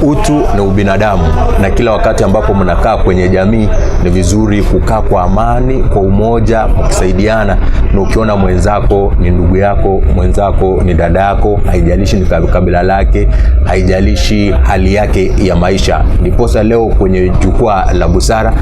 Utu ni ubinadamu, na kila wakati ambapo mnakaa kwenye jamii ni vizuri kukaa kwa amani, kwa umoja, mkisaidiana. Na ukiona mwenzako ni ndugu yako, mwenzako ni dada yako, haijalishi ni kabila lake, haijalishi hali yake ya maisha. Ndiposa leo kwenye jukwaa la busara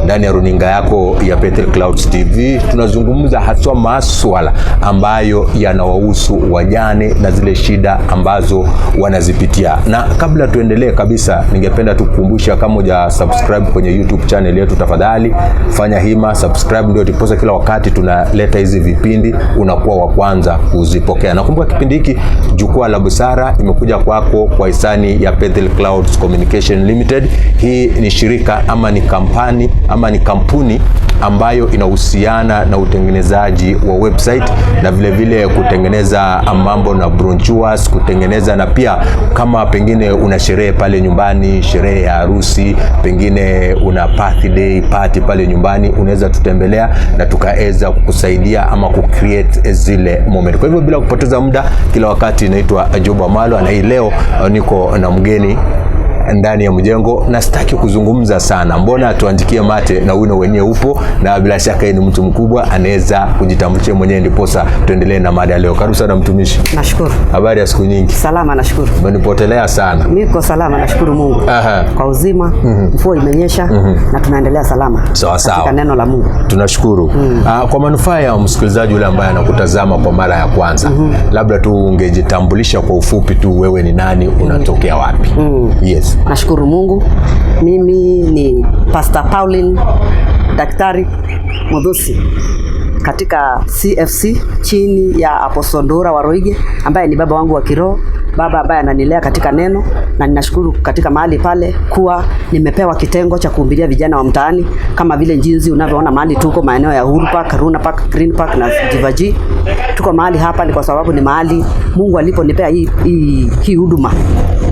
ndani ya runinga yako ya Bethel Clouds TV tunazungumza haswa maswala ambayo yanawahusu wajane na zile shida ambazo wanazipitia. Na kabla tuendelee kabisa, ningependa tu kukumbusha kama huja subscribe kwenye YouTube channel yetu, tafadhali fanya hima subscribe, ndio ndiposa kila wakati tunaleta hizi vipindi unakuwa wa kwanza kuzipokea. Nakumbuka kipindi hiki Jukwaa la Busara imekuja kwako kwa hisani ya Bethel Clouds Communication Limited. Hii ni shirika ama ni kampani ama ni kampuni ambayo inahusiana na utengenezaji wa website na vile vile kutengeneza mambo na brochures, kutengeneza na pia kama pengine una sherehe pale nyumbani, sherehe ya harusi, pengine una birthday party pale nyumbani, unaweza tutembelea na tukaweza kukusaidia ama kucreate zile moment. Kwa hivyo bila kupoteza muda, kila wakati inaitwa Job Amalo, na hii leo niko na mgeni ndani ya mjengo na sitaki kuzungumza sana, mbona tuandikie mate na wino wenyewe upo, na bila shaka yeye ni mtu mkubwa, anaweza kujitambulisha mwenyewe, ndiposa tuendelee na mada leo. Karibu sana mtumishi. Nashukuru. Habari ya siku nyingi? Salama, nashukuru. Umenipotelea sana. Niko salama, nashukuru Mungu. Kwa uzima. Mvua imenyesha na tunaendelea salama. Sawa sawa. Katika neno la Mungu. Tunashukuru. Kwa manufaa ya msikilizaji yule ambaye anakutazama kwa mara ya kwanza, labda tu ungejitambulisha kwa ufupi tu, wewe ni nani, unatokea wapi? Yes. Nashukuru Mungu. Mimi ni Pastor Pauline Daktari Mudhusi katika CFC chini ya Apostle Ndura Waroige ambaye ni baba wangu wa kiroho, baba ambaye ananilea katika neno, na ninashukuru katika mahali pale kuwa nimepewa kitengo cha kuhubiria vijana wa mtaani kama vile jinsi unavyoona mahali tuko maeneo ya Uhuru Park, Karuna Park, Green Park na Jivaji. Tuko mahali hapa ni kwa sababu ni mahali Mungu aliponipea hii huduma.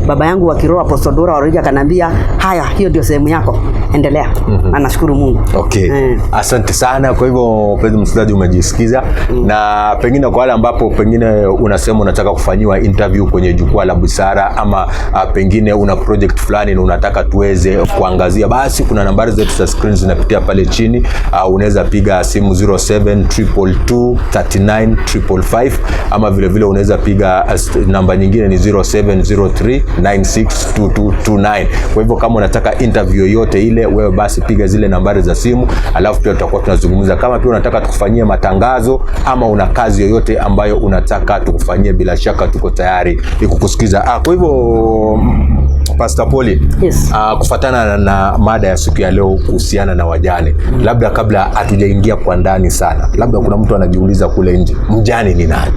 Baba yangu wa kiroho Apostle Ndura Waroige akaniambia, haya, hiyo ndio sehemu yako, endelea. Na nashukuru Mungu. Okay. Asante sana. Kwa hivyo mpenzi msikilizaji, umejisikiza na pengine kwa wale ambapo pengine unasema unataka kufanyiwa interview kwenye jukwaa la busara ama pengine una project fulani na unataka tuweze kuangazia, basi kuna nambari zetu za screen zinapitia pale chini. Unaweza piga simu 0722 39 555 ama vile vile unaweza piga namba nyingine ni 0703 962229. Kwa hivyo kama unataka interview yoyote ile, wewe basi piga zile nambari za simu, alafu pia tutakuwa tunazungumza. Kama pia unataka tukufanyie matangazo ama una kazi yoyote ambayo unataka tukufanyie, bila shaka tuko tayari kukusikiza. Kwa hivyo Pastor Poli, Yes. Kufatana na mada ya siku ya leo kuhusiana na wajane, labda kabla hatujaingia kwa ndani sana, labda kuna mtu anajiuliza kule nje, mjane ni nani?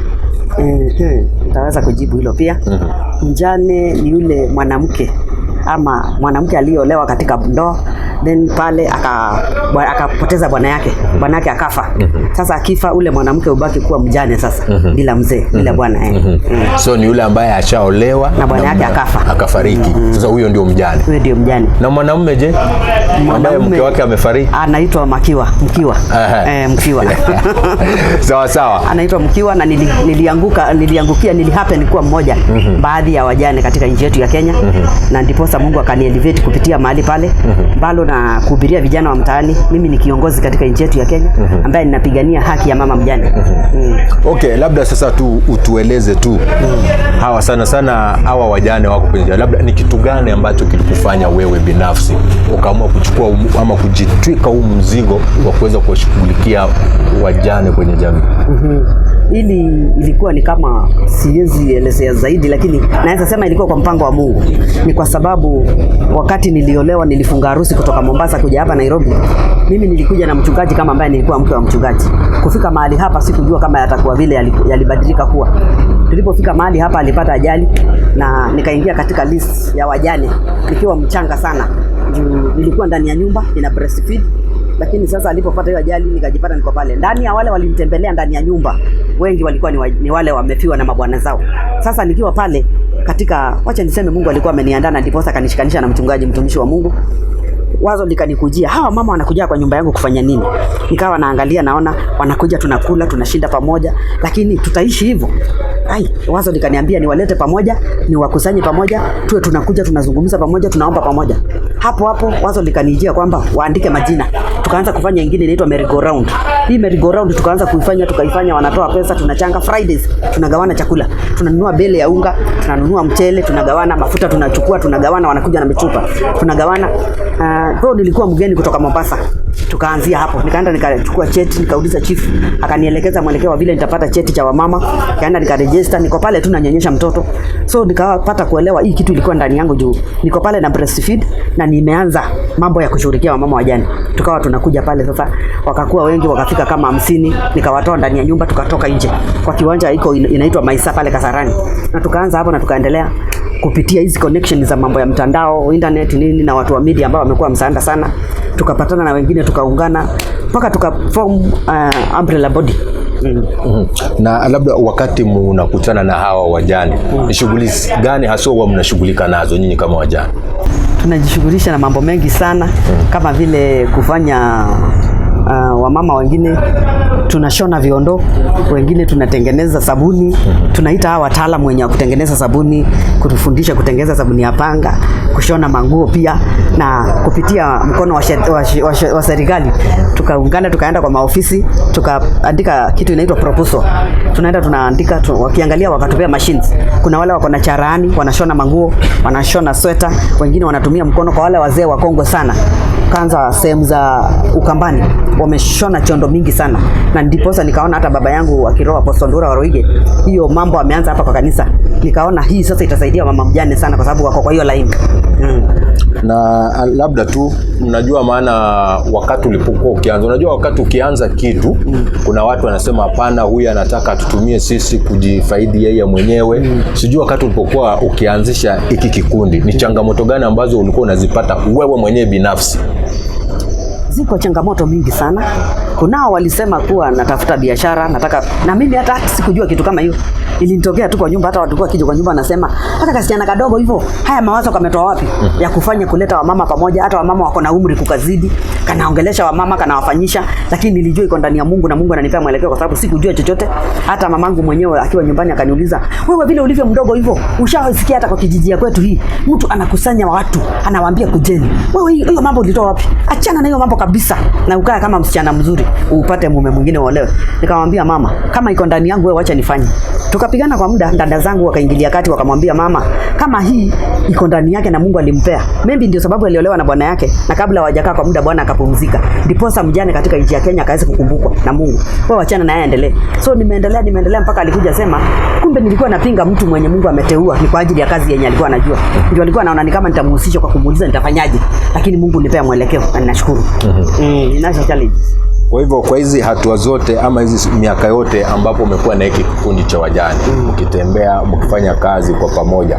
Nitaweza kujibu hilo pia. Mjane ni yule mwanamke ama mwanamke aliyeolewa katika ndoa, then pale akapoteza bwana yake, bwana yake akafa. Sasa akifa ule mwanamke ubaki kuwa mjane sasa, bila mzee, bila bwana. So ni yule ambaye ashaolewa Na bwana yake akafa. Akafariki. Sasa huyo ndio mjane. Huyo ndio mjane. Na mwanamume je, ambaye mke wake amefariki? Anaitwa makiwa, mkiwa. Mkiwa. Sawa sawa. Anaitwa mkiwa na niliangukia nilihappen kuwa mmoja baadhi ya wajane katika nchi yetu ya Kenya, na ndiposa Mungu akanielevate kupitia mahali pale mbalo na kuhubiria vijana wa mtaani. Mimi ni kiongozi katika nchi yetu ya Kenya ambaye ninapigania haki ya mama mjane. Okay, labda sasa tu utueleze tu hawa sana sana hawa wajane wako kwenye jamii, labda ni kitu gani ambacho kilikufanya wewe binafsi ukaamua kuchukua ama kujitwika huu mzigo wa kuweza kuwashughulikia wajane kwenye jamii? Ili ilikuwa ni kama siwezi elezea zaidi, lakini naweza sema ilikuwa kwa mpango wa Mungu. Ni kwa sababu wakati niliolewa, nilifunga harusi kutoka Mombasa kuja hapa Nairobi. Mimi nilikuja na mchungaji kama ambaye nilikuwa mke wa mchungaji. Kufika mahali hapa sikujua kama yatakuwa vile yalibadilika kuwa. Tulipofika mahali hapa alipata ajali na nikaingia katika list ya wajane nikiwa mchanga sana. Juu nilikuwa ndani ya nyumba nina breastfeed, lakini sasa alipopata hiyo ajali nikajipata niko pale ndani ya wale walinitembelea ndani ya nyumba, wengi walikuwa ni wale wamefiwa na mabwana zao. Sasa nikiwa pale katika, wacha niseme Mungu alikuwa ameniandaa na ndiposa akanishikanisha na mchungaji, mtumishi wa Mungu. Wazo likanikujia, hawa mama wanakuja kwa nyumba yangu kufanya nini? Nikawa naangalia, naona wanakuja, tunakula, tunashinda pamoja, lakini tutaishi hivyo? Ai, wazo likaniambia niwalete pamoja, niwakusanye pamoja, tuwe tunakuja tunazungumza pamoja, tunaomba pamoja. Hapo hapo wazo likanijia kwamba waandike majina. Tukaanza kufanya ingine inaitwa merry go round. Hii merry go round tukaanza kuifanya, tukaifanya, wanatoa pesa, tunachanga Fridays, tunagawana chakula, tunanunua bale ya unga, tunanunua mchele, tunagawana mafuta, tunachukua, tunagawana, wanakuja na michupa, tunagawana. Though nilikuwa mgeni kutoka Mombasa, tukaanzia hapo, nikaenda nikachukua cheti, nikauliza chief, akanielekeza mwelekeo wa vile nitapata cheti cha wamama. Nikaenda nikaregister, niko pale tu nanyonyesha mtoto, so nikapata kuelewa hii kitu ilikuwa ndani yangu juu niko pale na breastfeed na nimeanza mambo ya kushughulikia wamama wajane. Tukawa tunakuja pale sasa, wakakuwa wengi, wakafika kama 50, nikawatoa ndani ya nyumba, tukatoka nje kwa kiwanja iko inaitwa Maisa pale Kasarani, na tukaanza hapo na tukaendelea kupitia hizi connection za mambo ya mtandao, internet nini, na watu wa media ambao wamekuwa msaada sana. Tukapatana na wengine tukaungana mpaka tuka form umbrella body. Na labda wakati mnakutana na hawa wajane, ni shughuli gani haswa huwa mnashughulika nazo nyinyi kama wajane? Tunajishughulisha na mambo mengi sana kama vile kufanya wamama wengine tunashona viondo, wengine tunatengeneza sabuni. Tunaita hawa wataalamu wenye wa kutengeneza sabuni kutufundisha kutengeneza sabuni ya panga, kushona manguo pia, na kupitia mkono wa serikali tukaungana, tukaenda kwa maofisi tukaandika kitu inaitwa proposal. Tunaenda tunaandika wakiangalia wakatupea machines. Kuna wale wako na charani wanashona manguo, wanashona sweta, wengine wanatumia mkono. Kwa wale wazee wakongwe sana kwanza sehemu za Ukambani wameshona chondo mingi sana, na ndiposa nikaona hata baba yangu wa kiroho Apostle Ndura Waruinge hiyo mambo ameanza hapa kwa kanisa. Nikaona hii sasa itasaidia mama mjane sana, kwa sababu wako kwa hiyo line. Na labda tu mnajua maana wakati ulipokuwa ukianza, unajua wakati ukianza kitu kuna watu wanasema hapana, huyu anataka tutumie sisi kujifaidi yeye mwenyewe. Sijui wakati ulipokuwa ukianzisha hiki kikundi ni changamoto gani ambazo ulikuwa unazipata wewe mwenyewe binafsi? Ziko changamoto mingi sana. Kunao walisema kuwa natafuta biashara, nataka na mimi hata sikujua kitu kama hiyo. Ilinitokea tu kwa nyumba, hata watu wakija kwa nyumba wanasema hata kasichana kadogo hivyo, haya mawazo kametoa wapi ya kufanya kuleta wamama pamoja, hata wamama wako na umri kukazidi, kanaongelesha wamama, kanawafanyisha, lakini nilijua iko ndani ya Mungu na Mungu ananipea mwelekeo kwa sababu sikujua chochote. Hata mamangu mwenyewe akiwa nyumbani akaniuliza, wewe vile ulivyo mdogo hivyo, ushawasikia hata kwa kijiji ya kwetu hii mtu anakusanya watu anawaambia kujeni, wewe hiyo mambo ulitoa wapi? Achana na hiyo mambo kabisa, na ukae kama msichana mzuri upate mume mwingine uolewe. Nikamwambia mama, kama iko ndani yangu wewe wacha nifanye. Tukapigana kwa muda, dada zangu wakaingilia kati, wakamwambia mama, kama hii iko ndani yake na Mungu alimpea, maybe ndio sababu aliolewa na bwana yake, na kabla hawajakaa kwa muda bwana akapumzika, ndiposa mjane katika nchi ya Kenya akaweza kukumbukwa na Mungu. Wewe wachana na yeye aendelee. So nimeendelea, nimeendelea mpaka alikuja sema, kumbe nilikuwa napinga mtu mwenye Mungu ameteua ni kwa ajili ya kazi yenye alikuwa anajua. Ndio alikuwa anaona ni kama nitamhusisha kwa kumuuliza nitafanyaje, lakini Mungu nipea mwelekeo na ninashukuru. Ninazo challenges. Kwa hivyo kwa hizi hatua zote ama hizi miaka yote ambapo umekuwa na hiki kikundi cha wajane, mkitembea mkifanya kazi kwa pamoja,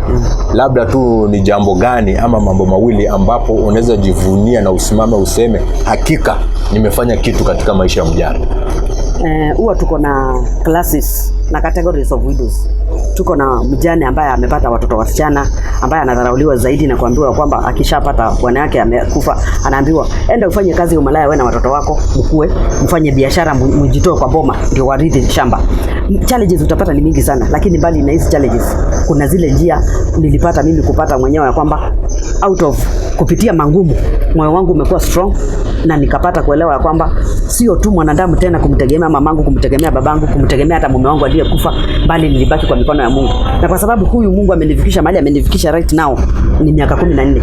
labda tu ni jambo gani ama mambo mawili ambapo unaweza jivunia na usimame useme hakika nimefanya kitu katika maisha ya mjane? Huwa tuko na classes na categories of widows. Tuko na mjane ambaye amepata watoto wasichana ambaye anadharauliwa zaidi na kuambiwa kwamba akishapata bwana yake amekufa, anaambiwa enda ufanye kazi ya umalaya wewe na watoto wako, mkue, mfanye biashara, mjitoe kwa boma ndio warithi shamba. Challenges utapata ni mingi sana, lakini mbali na hizi challenges kuna zile njia nilipata mimi kupata mwenyewe ya kwamba out of kupitia mangumu moyo wangu umekuwa strong na nikapata kuelewa ya kwamba sio tu mwanadamu tena kumtegemea mamangu, kumtegemea babangu, kumtegemea hata mume wangu aliyekufa, bali nilibaki kwa mikono ya Mungu. Na kwa sababu huyu Mungu amenifikisha mahali amenifikisha right now ni miaka 14.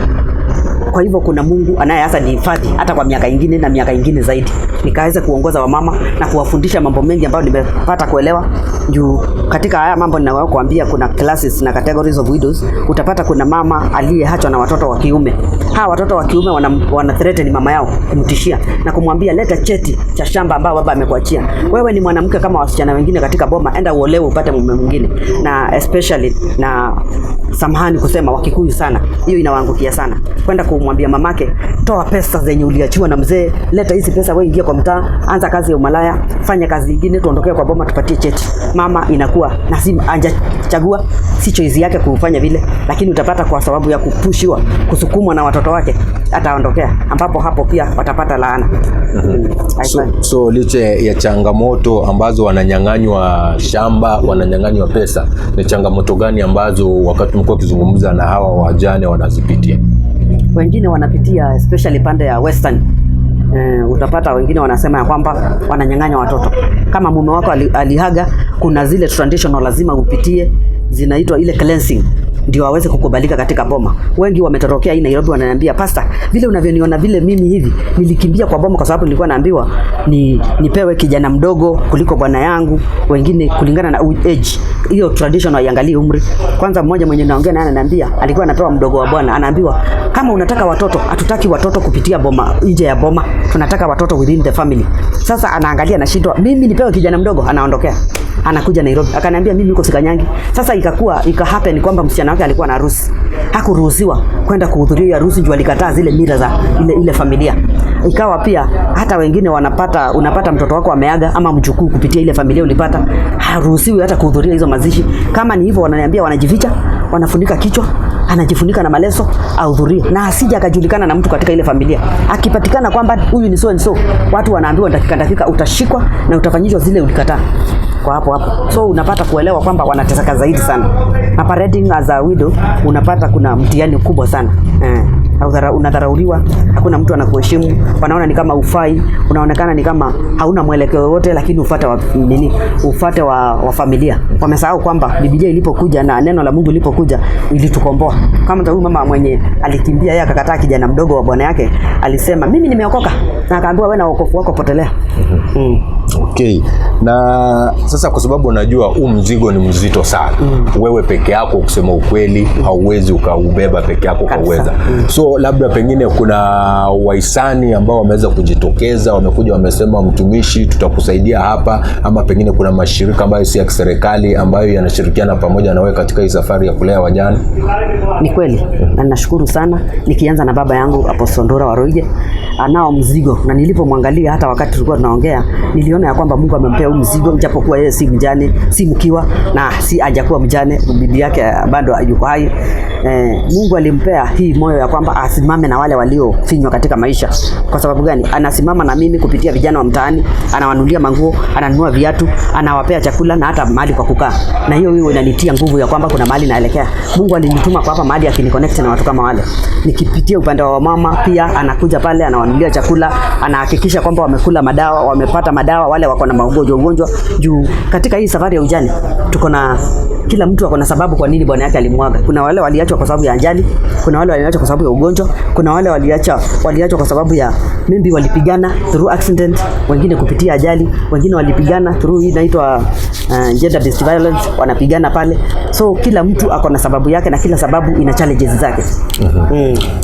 Kwa hivyo kuna Mungu anaye hasa nihifadhi hata kwa miaka ingine na miaka ingine zaidi. Nikaweza kuongoza wamama na kuwafundisha mambo mengi ambayo nimepata kuelewa juu katika haya mambo ninayokuambia, kuna classes na categories of widows. Utapata kuna mama aliyeachwa na watoto wa kiume. Hawa watoto wa kiume wana threaten mama yao, kumtishia na kumwambia leta cheti cha shamba ambao baba amekuachia. Wewe ni mwanamke kama wasichana wengine katika boma, enda uolewe upate mume mwingine. Na especially na samahani kusema Wakikuyu sana, hiyo inawaangukia sana, kwenda kumwambia mamake, toa pesa zenye uliachiwa na mzee, leta hizi pesa, wewe ingia kwa mtaa, anza kazi ya umalaya, fanya kazi nyingine, tuondokee kwa boma, tupatie cheti. Mama inakuwa na si hajachagua, si choice yake kufanya vile, lakini utapata kwa sababu ya kupushiwa, kusukumwa na watoto wake, ataondokea, ambapo hapo pia watapata laana. So licha ya changamoto ambazo wananyang'anywa shamba, wananyang'anywa pesa, ni changamoto gani ambazo wakati mlikuwa ukizungumza na hawa wajane wanazipitia? Wengine wanapitia especially pande ya western. Utapata wengine wanasema ya kwamba wananyang'anya watoto. Kama mume wako aliaga, kuna zile traditional lazima upitie, zinaitwa ile cleansing ndio aweze kukubalika katika boma. Wengi wametorokea hii Nairobi, wananiambia, "Pastor, vile unavyoniona vile mimi hivi, nilikimbia kwa boma kwa sababu nilikuwa naambiwa nipewe kijana mdogo kuliko bwana yangu." Wengine kulingana na age, hiyo traditional haiangalii umri. Kwanza mmoja mwenye naongea naye ananiambia alikuwa anapewa mdogo wa bwana, anaambiwa, "Kama unataka watoto, hatutaki watoto kupitia boma, nje ya boma, tunataka watoto within the family." Sasa anaangalia, anashindwa, mimi nipewe kijana mdogo, anaondokea anakuja Nairobi, akaniambia, "Mimi huko sikanyangi." Sasa ikakuwa ika happen kwamba msichana wake alikuwa na harusi, hakuruhusiwa kwenda kuhudhuria hiyo harusi juu alikataa zile mila za ile familia. Ikawa pia hata wengine wanapata, unapata mtoto wako ameaga ama mjukuu kupitia ile familia ulipata, haruhusiwi hata kuhudhuria hizo mazishi. Kama ni hivyo, wananiambia wanajificha, wanafunika kichwa, anajifunika na maleso ahudhurie, na asije akajulikana na mtu katika ile familia. Akipatikana kwamba huyu ni so and so, watu wanaambiwa dakika dakika utashikwa na utafanyishwa zile ulikataa kwa hapo hapo. So unapata kuelewa kwamba wanateseka zaidi sana. Na parenting as a widow, unapata kuna mtihani mkubwa sana. Unadharauliwa, hakuna mtu anakuheshimu, wanaona ni kama ufai, unaonekana ni kama hauna mwelekeo wowote, lakini ufate wa nini? Ufate wa familia. Wamesahau kwamba Biblia ilipokuja na neno la Mungu lilipokuja ilitukomboa. Kama huyu mama mwenye alikimbia yeye akakataa kijana mdogo wa bwana yake, alisema, "Mimi nimeokoka," na akaambiwa, "Wewe na wokovu wako, potelea." Okay. Na sasa kwa sababu unajua huu mzigo ni mzito sana. Wewe peke yako, kusema ukweli, hauwezi ukaubeba peke yako ukauweza. So labda pengine kuna wahisani ambao wameweza kujitokeza, wamekuja wamesema, "Mtumishi, tutakusaidia hapa," ama pengine kuna mashirika ambayo si ya kiserikali ambayo yanashirikiana pamoja na wewe katika hii safari ya kulea wajane. Ni kweli na ninashukuru sana, nikianza na baba yangu Apostle Ndura Waruinge, anao mzigo, na nilipomwangalia hata wakati tulikuwa tunaongea, niliona ya kwamba Mungu amempea huu mzigo, japokuwa yeye si mjane, si mkiwa na si hajakuwa mjane, bibi yake bado yuko hai. Mungu alimpea hii moyo ya kwamba asimame na wale waliofinywa katika maisha. Kwa sababu gani? Anasimama na mimi kupitia vijana wa mtaani, anawanunulia manguo, ananunua viatu, anawapea chakula na hata mahali kwa kukaa. Na hiyo hiyo inanitia nguvu ya kwamba kuna mahali naelekea. Mungu alinituma kwa hapa mahali akiniconnect na watu kama wale. Nikipitia upande wa mama pia anakuja pale, anawanunulia chakula, anahakikisha kwamba wamekula madawa, wamepata madawa wale wako na magonjwa ugonjwa. Juu katika hii safari ya ujane tuko na kila mtu ako na sababu kwa nini bwana yake alimwaga. Kuna wale waliachwa kwa sababu ya ajali, kuna wale waliachwa kwa sababu ya ugonjwa, kuna wale waliachwa kwa sababu ya maybe walipigana through accident, wengine kupitia ajali, wengine walipigana through hii inaitwa gender based violence, wanapigana pale. So kila mtu ako na sababu yake na kila sababu ina challenges zake.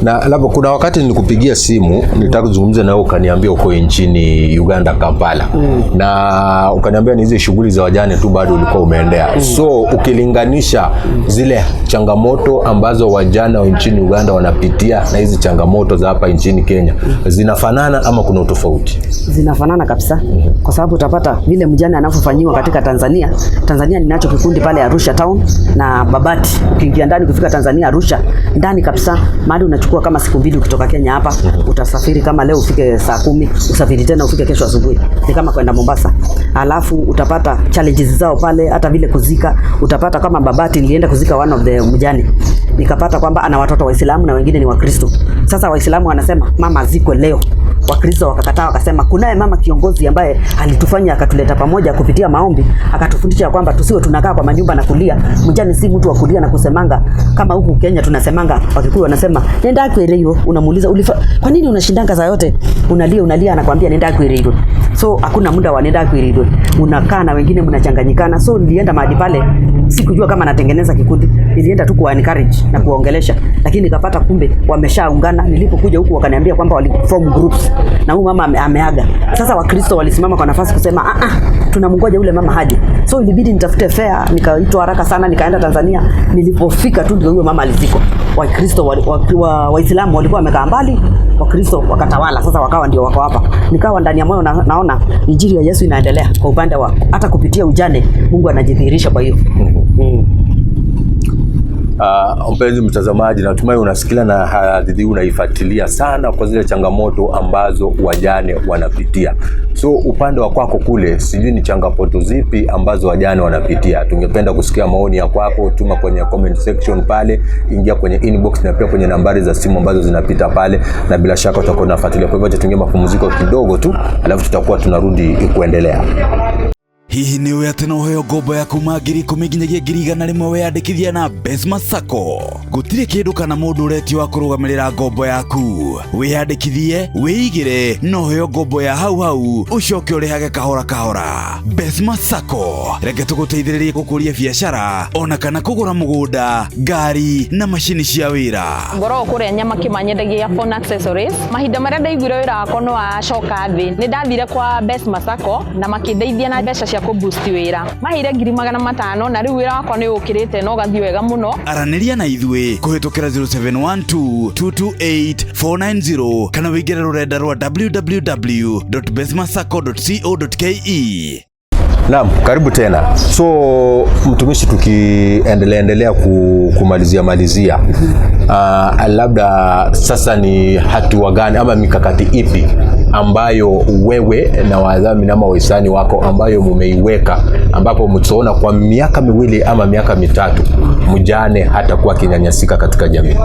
Na labda kuna wakati nilikupigia simu nilitaka kuzungumza na wewe, ukaniambia uko nchini Uganda, Kampala, na ukaniambia ni hizi shughuli za wajane tu bado ulikuwa umeendea. So ukilinganisha zile changamoto ambazo wajane wa nchini Uganda wanapitia na hizi changamoto za hapa nchini Kenya, zinafanana ama kuna utofauti? Zinafanana kabisa, kwa sababu utapata vile mjane anavyofanyiwa katika Tanzania. Tanzania ninacho kikundi pale Arusha town na Babati. Ukiingia ndani kufika Tanzania Arusha ndani kabisa, mahali unachukua kama siku 2 ukitoka Kenya hapa, utasafiri kama leo ufike saa 10, usafiri tena ufike kesho asubuhi, ni kama kwenda Mombasa. Alafu utapata challenges zao pale, hata vile kuzika utapata kama Babati, nilienda kuzika one of the mjane, nikapata kwamba ana watoto Waislamu na wengine ni Wakristo. Sasa Waislamu wanasema mama azikwe leo, Wakristo wakakataa, wakasema kunaye mama kiongozi ambaye alitufanya akatuleta pamoja kupitia maombi, akatufundisha kwamba tusiwe tunakaa kwa manyumba na kulia. Mjane si mtu wa kulia na kusemanga kama huku Kenya tunasemanga, Wakikuyu wanasema nenda kwereirwo. Unamuuliza kwa nini unashindanga saa yote unalia unalia, anakwambia nenda kwereirwo. So hakuna muda wa nenda kwereirwo, unakaa na wengine mnachanganyikana. So nilienda mahali pale, sikujua kama natengeneza kikundi, nilienda tu kuwa encourage na kuwaongelesha, lakini nikapata kumbe wameshaungana. Nilipokuja huku wakaniambia kwamba wali form groups na huyu mama ameaga. Sasa Wakristo walisimama kwa nafasi kusema ah ah, Tunamngoja yule mama haje. So ilibidi nitafute fare, nikaitwa haraka sana, nikaenda Tanzania. Nilipofika tu ndio huyo mama alizikwa. Wakristo Waislamu walikuwa wamekaa mbali, Wakristo wakatawala, sasa wakawa ndio wako hapa. Nikawa ndani ya moyo naona injili ya Yesu inaendelea kwa upande wa hata kupitia ujane, Mungu anajidhihirisha kwa hiyo. Mpenzi mtazamaji, natumai unasikia na hadithi hii unaifuatilia sana kwa zile changamoto ambazo wajane wanapitia. So upande wa kwako kule, sijui ni changamoto zipi ambazo wajane wanapitia. Tungependa kusikia maoni ya kwako, tuma kwenye comment section pale, ingia kwenye inbox na pia kwenye nambari za simu ambazo zinapita pale, na bila shaka utakuwa unafuatilia. Kwa hivyo acha tuingie mapumziko kidogo tu, alafu tutakuwa tunarudi kuendelea. Hihi nĩ ũĩ atĩ no ũheo ngombo ya kuma 10,000 nginyagia 100,000 weyandĩkithia na Besma Sacco? Gũtirĩ kĩndũ kana mũndũ ũretio wa kũrũgamĩrĩra ngombo yaku. Wĩyandĩkithie, wĩigĩre na ũheo ngombo ya hau hau, ũcoke ũrĩhage kahora kahora. Besma Sacco, reke tũgũteithĩrĩrie gũkũria biacara ona kana kũgũra mũgũnda, ngari na macini cia wĩra. Ngoragwo kũrĩa nyama kĩmanyendagia phone accessories. Mahinda marĩa ndaiguire wĩra wakwa nĩ wacoka thĩ, nĩ ndathire kwa Besma Sacco na makĩndeithia na mbeca cia kũ boost wĩra. Maheire 500,000 na rĩu wĩra wakwa nĩ ũkĩrĩte na ũgathiĩ wega mũno. Aranĩria na ithuĩ kũhĩtũkĩra 0712 228 490 kana wĩingĩre rũrenda rwa www.besmasacco.co.ke. Naam, karibu tena. So mtumishi, tukiendelea endelea kumalizia malizia, labda sasa ni hatua gani ama mikakati ipi ambayo wewe na wadhamini ama wahisani wako ambayo mumeiweka ambapo mtaona kwa miaka 2 ama miaka 3 mjane hatakuwa akinyanyasika katika jamii?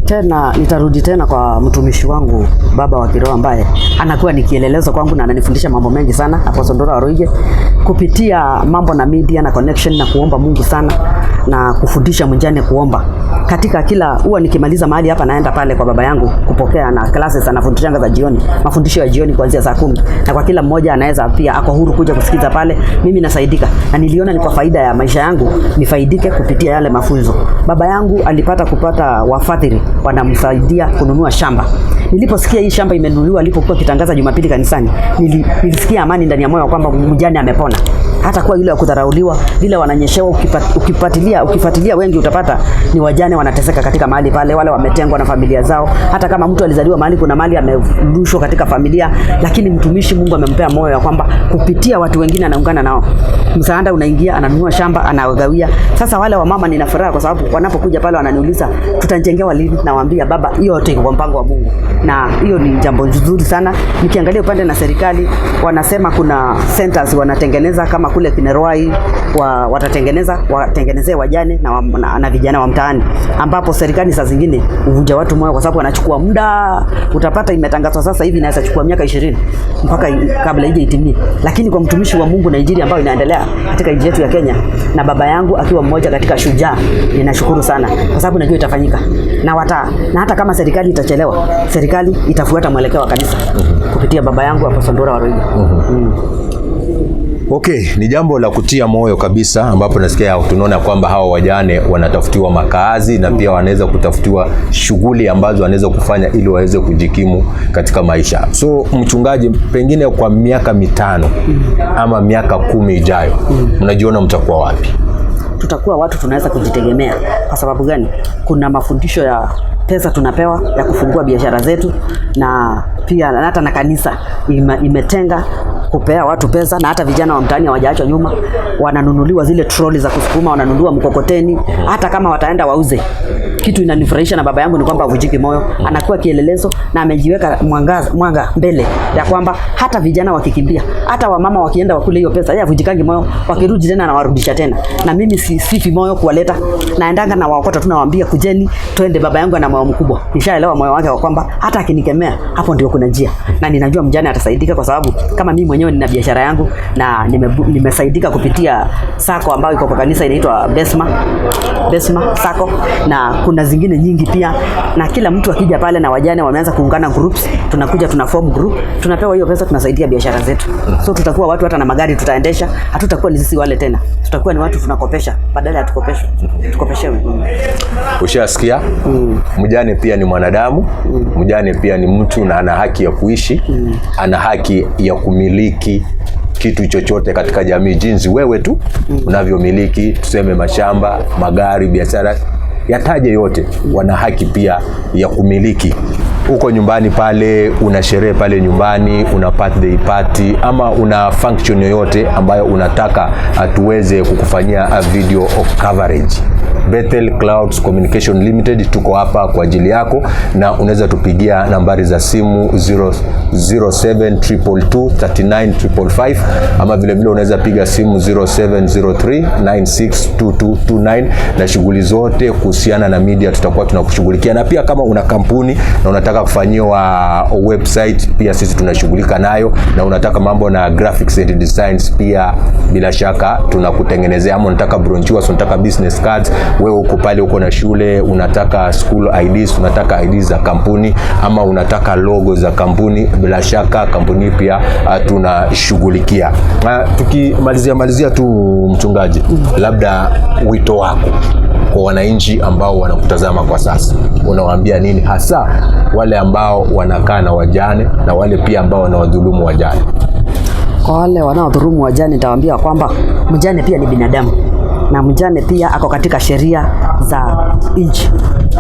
Tena nitarudi tena kwa mtumishi wangu baba wa kiroho ambaye anakuwa ni kielelezo kwangu na ananifundisha mambo mengi sana, Apostle Ndura Waruinge, kupitia mambo na media na connection na kuomba Mungu sana na kufundisha mjane kuomba. Katika kila huwa nikimaliza mahali hapa naenda pale kwa baba yangu kupokea na classes anafundishanga za jioni, mafundisho ya jioni kuanzia saa 10, na kwa kila mmoja anaweza pia ako huru kuja kusikiza pale. Mimi nasaidika na niliona ni kwa faida ya maisha yangu nifaidike kupitia yale mafunzo. Baba yangu alipata kupata wafadhili wanamsaidia kununua shamba. Niliposikia hii shamba imenunuliwa, alipokuwa kitangaza Jumapili kanisani, nilisikia amani ndani ya moyo kwamba mjane amepona. Hata kuwa yule wa kudharauliwa, vile wananyeshewa, ukifuatilia wengi utapata ni wajane wanateseka katika mahali pale, wale wametengwa na familia zao. Hata kama mtu alizaliwa mahali kuna mali amerushwa katika familia, lakini mtumishi Mungu amempea moyo ya kwamba kupitia watu wengine anaungana nao, msaada unaingia, ananunua shamba, anawagawia. Sasa wale wamama nina furaha kwa sababu wanapokuja pale wananiuliza tutajengewa lini, nawaambia baba, hiyo yote iko kwa mpango wa Mungu, na hiyo ni jambo nzuri sana. Nikiangalia upande na serikali wanasema kuna centers wanatengeneza kama kule Kinerwai watatengeneza watengenezee wajane na vijana wa mtaani, ambapo serikali saa zingine huvunja watu moyo kwa sababu wanachukua muda. Utapata imetangazwa sasa hivi inaweza chukua miaka 20 mpaka kabla ije itimie. Lakini kwa mtumishi wa Mungu na injili ambayo inaendelea katika nchi yetu ya Kenya, na baba yangu akiwa mmoja katika shujaa, ninashukuru sana kwa sababu najua itafanyika na hata kama serikali itachelewa, serikali itafuata mwelekeo wa kanisa kupitia baba yangu Apostle Ndura Waruinge. Okay, ni jambo la kutia moyo kabisa, ambapo nasikia tunaona kwamba hawa wajane wanatafutiwa makazi na pia wanaweza kutafutiwa shughuli ambazo wanaweza kufanya ili waweze kujikimu katika maisha. So mchungaji, pengine kwa miaka 5 ama miaka 10 ijayo, mnajiona mtakuwa wapi? Tutakuwa watu tunaweza kujitegemea. Kwa sababu gani? Kuna mafundisho ya pesa tunapewa ya kufungua biashara zetu, na pia na hata na kanisa imetenga kupea watu pesa, na hata vijana wa mtaani hawajaachwa nyuma, wananunuliwa zile troli za kusukuma, wananunuliwa mkokoteni, hata kama wataenda wauze. Kitu inanifurahisha na baba yangu ni kwamba havunjiki moyo, anakuwa kielelezo na amejiweka mwanga mbele ya kwamba hata vijana wakikimbia, hata wamama wakienda wakule hiyo pesa, yeye havunjikangi moyo, wakirudi tena anawarudisha tena. Na mimi sifi moyo kuwaleta, naendanga na waokota tu, nawaambia kujeni twende. Baba yangu ana moyo mkubwa, nishaelewa moyo wake wa kwamba hata akinikemea hapo ndio kuna njia, na ninajua mjane atasaidika, kwa sababu kama mimi mwenyewe nina biashara yangu na nimesaidika kupitia sacco ambayo iko kwa kanisa inaitwa Besma Sacco, na kuna zingine nyingi pia, na kila mtu akija pale na wajane wameanza kuungana groups, tunakuja tuna form group, tunapewa hiyo pesa, tunasaidia biashara zetu. So tutakuwa watu hata na magari tutaendesha, hatutakuwa ni sisi wale tena, tutakuwa ni watu tunakopesha badala ya tukopeshwe, tukopeshewe. Ushasikia? Mjane pia ni mwanadamu, mjane pia ni mtu na ana haki ya kuishi, ana haki ya kumiliki kitu chochote katika jamii, jinsi wewe tu unavyomiliki, tuseme mashamba, magari, biashara, yataje yote, wana haki pia ya kumiliki. Uko nyumbani pale, una sherehe pale nyumbani, una birthday party ama una function yoyote ambayo unataka tuweze kukufanyia a video of coverage, Bethel Clouds Communication Limited tuko hapa kwa ajili yako, na unaweza tupigia nambari za simu 0722239555 ama vile vile unaweza piga simu 0703962229 na shughuli zote kuhusiana na media tutakuwa tunakushughulikia, na pia kama una kampuni na unataka kufanyiwa website pia sisi tunashughulika nayo, na unataka mambo na graphics and designs pia bila shaka tunakutengenezea, ama unataka brochures, unataka business cards, wewe uko pale uko na shule unataka school IDs, unataka IDs za kampuni ama unataka logo za kampuni, bila shaka kampuni pia tunashughulikia. Tukimalizia malizia tu mchungaji, labda wito wako kwa wananchi ambao wanakutazama kwa sasa, unawaambia nini hasa wale ambao wanakaa na wajane na wale pia ambao wanawadhulumu wajane? Kwa wale wanaodhulumu wajane, nitawaambia kwamba mjane pia ni binadamu na mjane pia ako katika sheria za nchi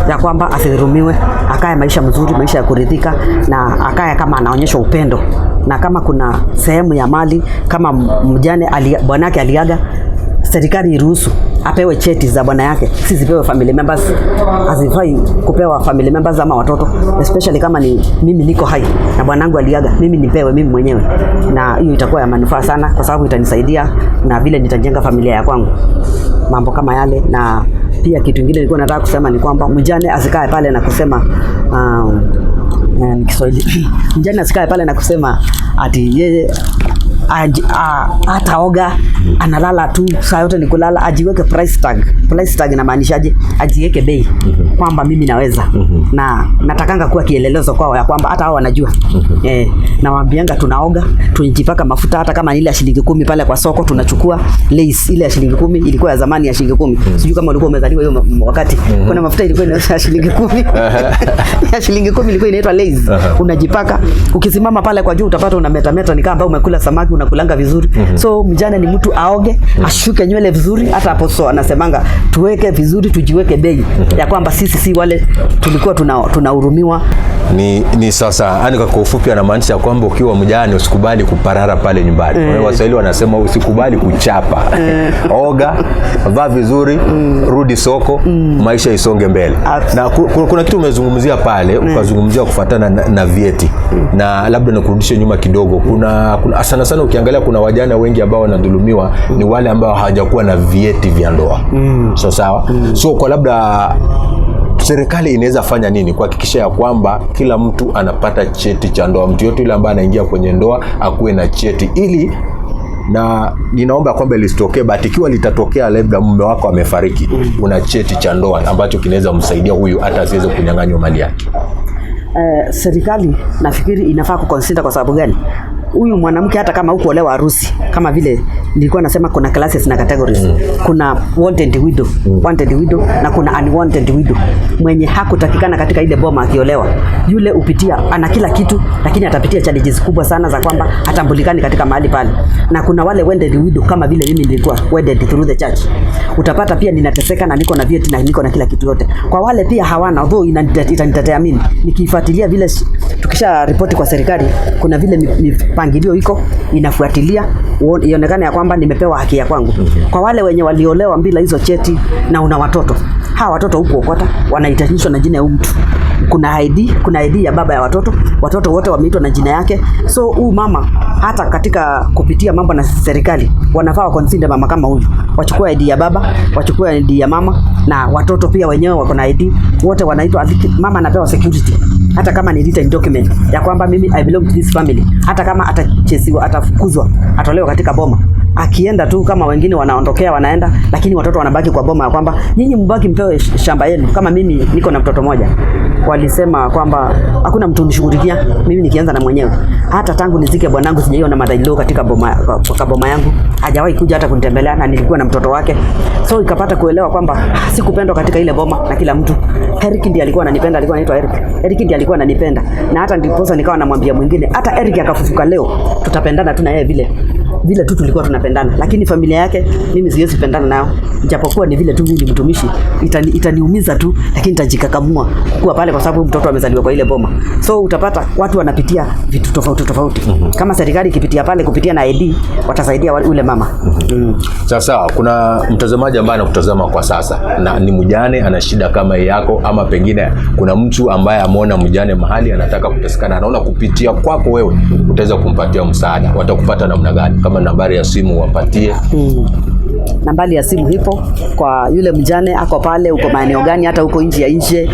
ya kwamba asidhulumiwe, akae maisha mzuri, maisha ya kuridhika, na akae kama anaonyesha upendo, na kama kuna sehemu ya mali kama mjane bwanake aliaga, serikali iruhusu apewe cheti za bwana yake, si zipewe family members. Hazifai kupewa family members ama watoto, especially kama ni mimi niko hai na bwanangu aliaga, mimi nipewe mimi mwenyewe, na hiyo itakuwa ya manufaa sana, kwa sababu itanisaidia na vile nitajenga familia ya kwangu, mambo kama yale. Na pia kitu kingine nilikuwa nataka kusema ni kwamba mjane asikae pale na kusema ni Kiswahili mjane asikae pale na kusema ati yeye hataoga, analala tu saa yote ni kulala. Ajiweke price tag. Price tag inamaanishaje? Ajiweke bei kwamba mimi naweza na natakanga kuwa kielelezo kwao ya kwamba hata hao wanajua. Nawaambianga tunaoga, tunajipaka mafuta hata kama ni ile ya shilingi 10 pale kwa soko tunachukua lace ile ya shilingi 10, ilikuwa ya zamani ya shilingi 10. Sijui kama ulikuwa umezaliwa hiyo wakati. Kuna mafuta ilikuwa inaitwa ya shilingi 10. Ya shilingi 10 ilikuwa inaitwa lace. Unajipaka, ukisimama pale kwa juu utapata una meta ni kama umekula samaki, unakulanga vizuri. So mjane ni mtu aoge, ashuke nywele vizuri. Hata apostle anasemanga tuweke vizuri, tujiweke bei ya kwamba sisi si wale tulikuwa tunahurumiwa. Ni sasa, yani kwa ufupi anamaanisha kwamba ukiwa mjane usikubali kuparara pale nyumbani. Waswahili wanasema usikubali kuchapa. Oga, vaa vizuri, rudi soko, maisha isonge mbele. Na kuna kitu umezungumzia pale, ukazungumzia kufuatana na vyeti. Na labda nikurudishe nyuma kidogo. Kuna sana sana ukiangalia kuna wajane wengi ambao wanadhulumiwa ni wale ambao hawajakuwa na vyeti vya ndoa. So sawa. So kwa labda serikali inaweza fanya nini kuhakikisha ya kwamba kila mtu anapata cheti cha ndoa? Mtu yote yule ambaye anaingia kwenye ndoa akuwe na cheti, ili na ninaomba kwamba lisitokee, but ikiwa litatokea labda mume wako amefariki, una cheti cha ndoa ambacho kinaweza msaidia huyu hata asiweze kunyang'anywa mali yake. Serikali nafikiri inafaa kuconsider. Kwa sababu gani? Huyu mwanamke hata kama hukuolewa harusi, kama vile nilikuwa nasema kuna classes na categories. Kuna wanted widow, wanted widow na kuna unwanted widow, mwenye hakutakikana katika ile boma akiolewa. Yule upitia ana kila kitu, lakini atapitia challenges kubwa sana za kwamba hatambulikani katika mahali pale. Na kuna wale wedded widow, kama vile mimi nilikuwa wedded through the church, utapata pia ninateseka na niko na vyeti na niko na kila kitu yote. Kwa wale pia hawana, although itanitetea mimi nikifuatilia vile tukisha ripoti kwa serikali, kuna vile mipangilio iko inafuatilia ionekane ya kwamba nimepewa haki ya kwangu. Kwa wale wenye waliolewa bila hizo cheti na una watoto, hawa watoto huku okota wanaitanishwa na jina ya huyu mtu. Kuna ID, kuna ID ya baba ya watoto, watoto wote wameitwa na jina yake. So huyu mama hata katika kupitia mambo na serikali wanafaa wa consider mama kama huyu, wachukue ID ya baba, wachukue ID ya mama, na watoto pia wenyewe wako na ID, wote wanaitwa. Mama anapewa security hata kama ni written document ya kwamba mimi I belong to this family, hata kama atachesiwa, atafukuzwa, atolewa katika boma, akienda tu kama wengine wanaondokea wanaenda, lakini watoto wanabaki kwa boma, ya kwamba nyinyi mbaki mpewe shamba yenu. Kama mimi niko na mtoto moja, walisema kwamba hakuna mtu unishughulikia mimi nikianza na mwenyewe. Hata tangu nizike bwanangu sijaiona mother-in-law katika boma, kwa boma yangu, hajawahi kuja hata kunitembelea, na nilikuwa na mtoto wake. So ikapata kuelewa kwamba sikupendwa katika ile boma na kila mtu. Eric ndiye alikuwa ananipenda, alikuwa anaitwa Eric. Eric ndiye alikuwa ananipenda, na hata ndiposa nikawa namwambia mwingine, hata Eric akafufuka leo, tutapendana tu na yeye vile vile. Vile tu tulikuwa tunapendana, lakini familia yake mimi siwezi pendana nao, japokuwa ni vile tu mimi ni mtumishi, itaniumiza tu, lakini nitajikakamua kuwa pale, kwa sababu mtoto amezaliwa kwa ile boma. So utapata watu wanapitia vitu tofauti tofauti. Kama serikali ikipitia pale kupitia na ID watasaidia ule mama. Sasa kuna mtazamaji ambaye anakutazama kwa sasa na ni mjane, ana shida kama hii yako, ama pengine kuna mtu ambaye ameona mjane mahali anataka kutesekana, anaona kupitia kwako wewe utaweza kumpatia msaada, watakupata namna gani? Kama nambari ya simu wapatie. Nambari ya simu ipo kwa yule mjane, ako pale, uko maeneo gani, hata huko nje ya nje.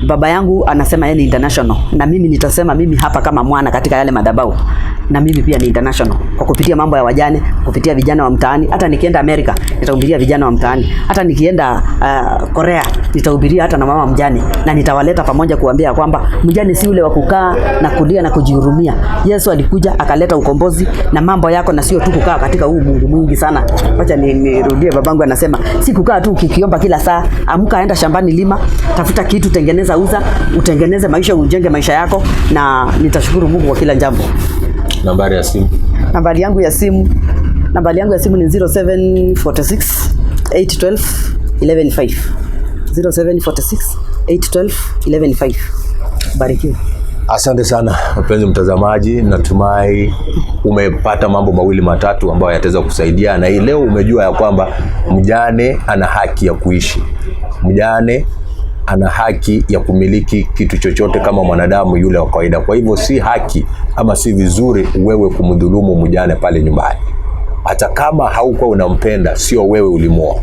Baba yangu anasema yeye ni international, na mimi nitasema mimi hapa kama mwana katika yale madhabahu, na mimi pia ni international kwa kupitia mambo ya wajane, kupitia vijana wa mtaani. Hata nikienda Amerika nitahubiria vijana wa mtaani, hata nikienda Korea nitahubiria hata na mama mjane, na nitawaleta pamoja kuambia kwamba mjane si ule wa kukaa na kulia na kujihurumia. Yesu alikuja akaleta ukombozi na mambo yako, na sio tu kukaa katika huu Mungu mwingi sana. Wacha nirudie, babangu anasema si kukaa tu ukikiomba kila saa. Amka, enda shambani, lima, tafuta kitu, tengeneza, uza, utengeneze maisha, ujenge maisha yako, na nitashukuru Mungu kwa kila jambo. Nambari ya simu. Nambari yangu ya simu ni 0746 812 115. 0746 812 115. Barikiwa. Asante sana mpenzi mtazamaji, natumai umepata mambo mawili matatu ambayo yataweza kusaidia, na hii leo umejua ya kwamba mjane ana haki ya kuishi, mjane ana haki ya kumiliki kitu chochote kama mwanadamu yule wa kawaida. Kwa hivyo si haki ama si vizuri wewe kumdhulumu mjane pale nyumbani, hata kama haukuwa unampenda, sio wewe ulimuoa.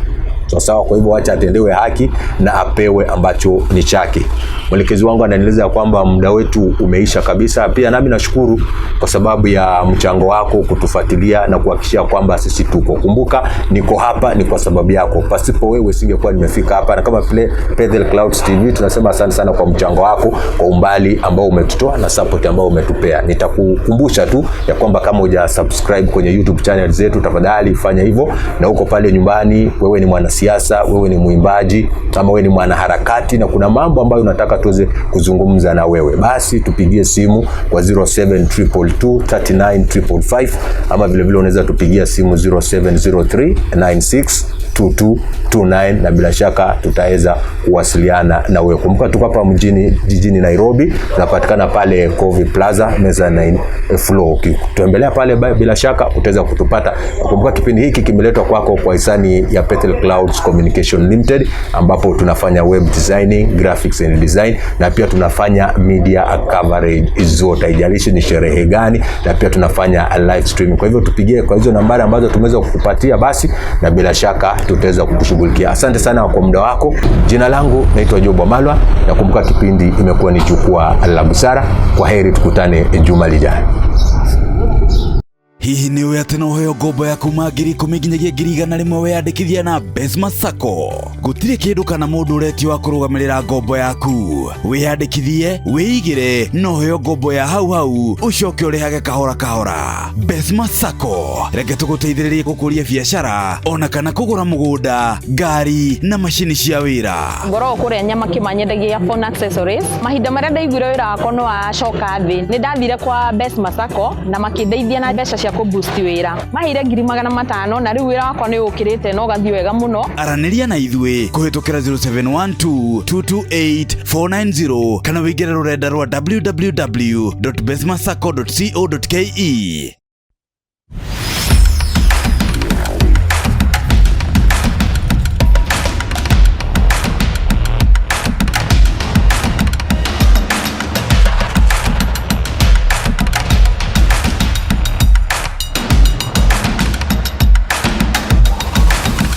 Sawa sawa. Kwa hivyo acha atendewe haki na apewe ambacho ni chake. Mwelekezi wangu ananieleza ya kwamba muda wetu umeisha kabisa. Pia nami nashukuru kwa sababu ya mchango wako kutufuatilia na kuhakikishia kwamba sisi tuko. Kumbuka niko hapa ni kwa sababu yako, pasipo wewe singekuwa nimefika hapa. Na kama vile Bethel Clouds TV tunasema asante sana kwa mchango wako, kwa umbali ambao umetutoa na support ambao umetupea. Nitakukumbusha tu ya kwamba kama huja subscribe kwenye YouTube channel zetu, tafadhali fanya hivyo, na uko pale nyumbani, wewe ni mwanasiasa, wewe ni mwimbaji ama wewe ni mwanaharakati na kuna mambo ambayo unataka tuweze kuzungumza na wewe, basi tupigie simu kwa 07222 39555 ama vile vile unaweza tupigia simu 0703 96 2229 na bila shaka tutaweza kuwasiliana na wewe. Kumbuka tuko hapa mjini jijini Nairobi, tunapatikana pale Kovi Plaza mezzanine floor. Ukitembelea pale bila shaka utaweza kutupata. Kumbuka kipindi hiki kimeletwa kwako kwa hisani ya Bethel Clouds Communication Limited, ambapo tunafanya web designing, graphics and design, na pia tunafanya media coverage zote, haijalishi ni sherehe gani, na pia tunafanya live streaming. Kwa hivyo tupigie kwa hizo nambari ambazo tumeweza kukupatia basi, na bila shaka tutaweza kukushughulikia. Asante sana kwa muda wako. Jina langu naitwa Job Wamalwa, na kumbuka kipindi imekuwa ni Jukwaa la Busara. Kwa heri, tukutane juma lijalo. Hihi nĩ ũĩ atĩ no ũheo ngombo ya kuma 10,000 nginyagia 100,000 weyandĩkithia na Besma Sacco? Gũtirĩ kĩndũ kana mũndũ ũretio wa kũrũgamĩrĩra ngombo yaku. Wĩyandĩkithie, wĩigĩre na ũheo ngombo ya hau hau, ũcoke ũrĩhage kahora kahora. Besma Sacco, reke tũgũteithĩrĩrie gũkũria biacara ona kana kũgũra mũgũnda, ngari na macini cia wĩra. Ngoragwo kũrĩa Nyamakima, nyendagia phone accessories. Mahinda marĩa ndaiguire wĩra wakwa nĩ wacoka thĩ, nĩ ndathire kwa Besma Sacco na makĩndeithia na mbeca cia kũ boost wĩra. Maheire 500,000 na rĩu wĩra wakwa nĩ ũkĩrĩte na ũgathiĩ wega mũno. Aranĩria na ithuĩ kũhĩtũkĩra 0712 228 490 kana wĩingĩre rũrenda rwa www.besmasacco.co.ke.